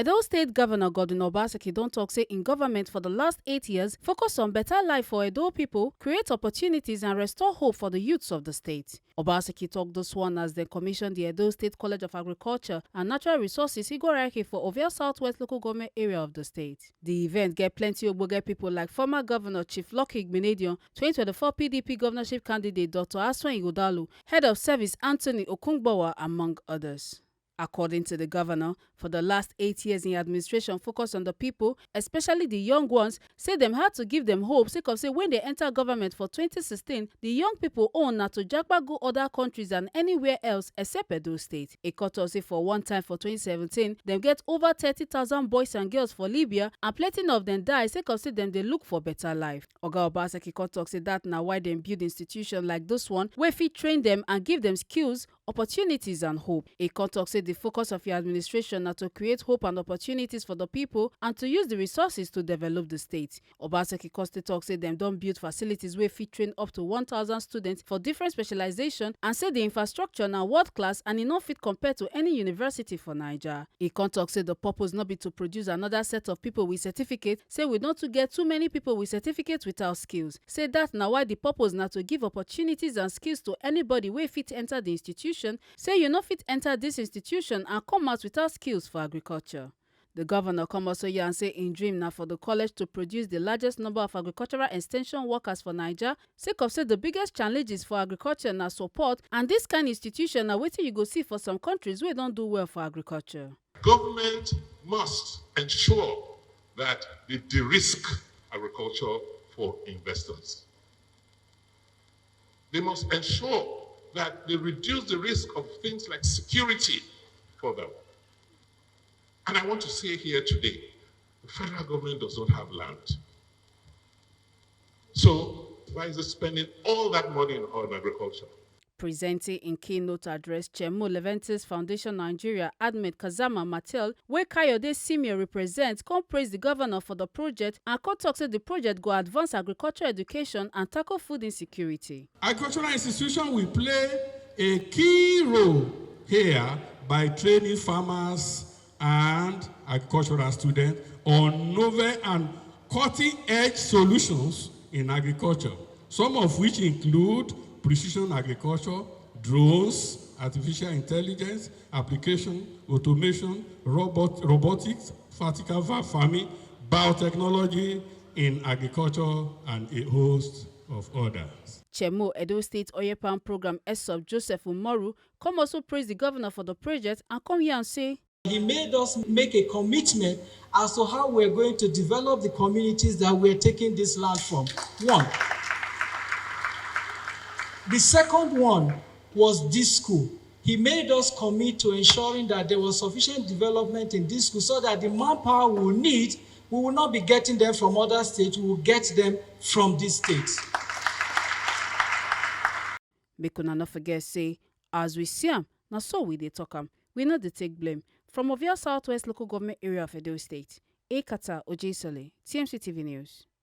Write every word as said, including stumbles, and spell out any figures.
Edo State Governor Godwin Obaseki don talk say im government for the last eight years focus on better life for Edo people, create opportunities and restore hope for the youths of the state. Obaseki talk this one as dem commission the Edo State College of Agriculture and Natural Resources, Igoraki, for Ovia Southwest local government area of the state. The event get plenty ogbonge people like former Governor Chief Lucky Igbinedion, twenty twenty-four P D P governorship candidate Doctor Aswen Ighodalo, head of service Anthony Okungbowa, among others. According to the governor, for the last eight years in administration focus on the people, especially the young ones, say dem had to give dem hope sake of say when they enter government for twenty sixteen, the young people own na to japa go other countries and anywhere else except Edo State. E cut us say for one time for twenty seventeen, dem get over thirty thousand boys and girls for Libya and plenty of dem die sake of say dem dey look for better life. Oga Obaseki come talk say that na why dem build institution like this one wey fit train dem and give dem skills, opportunities and hope. E come talk say the focus of your administration na to create hope and opportunities for the people and to use the resources to develop the state. Obaseki come still talk say dem don build facilities wey fit train up to one thousand students for different specialization and say the infrastructure na world class and e no fit compare to any university for Naija. E come talk say the purpose no be to produce another set of people with certificate, say we don too get too many people with certificate without skills. Say that na why the purpose na to give opportunities and skills to anybody wey fit enter the institution. Say you no fit enter this institution and come out without skills for agriculture. The governor come also yarn say im dream na for the college to produce the largest number of agricultural extension workers for Naija, sake of say the biggest challenges for agriculture na support, and this kind institution na wetin you go see for some countries wey don do well for agriculture. Government must ensure that they de-risk agriculture for investors. They must ensure that they reduce the risk of things like security for them. And I want to say here today, the federal government does not have land. So why is it spending all that money on agriculture? Presenting im keynote address, Chairman Leventis Foundation Nigeria, Ahmed Kazama Mattel, wey Kayode Simio represent, come praise the governor for the project and come talk say the project go advance agricultural education and tackle food insecurity. Agricultural institution will play a key role here by training farmers and agricultural students on novel and cutting-edge solutions in agriculture, some of which include precision agriculture, drones, artificial intelligence application, automation, robot, robotics, vertical farming, biotechnology in agriculture, and a host of others. Chairman Edo State Oil Palm Program, Esop Joseph Umaru, come also praise the governor for the project and come here and say, he made us make a commitment as to how we're going to develop the communities that we're taking this land from. One. The second one was this school. He made us commit to ensuring that there was sufficient development in this school so that the manpower we will need, we will not be getting them from other states, we will get them from this state. Make una no forget say, as we see am, na so we dey talk am. We no dey take blame. From Ovia Southwest Local Government Area of Edo State, Ekata Ojesole, T M C T V News.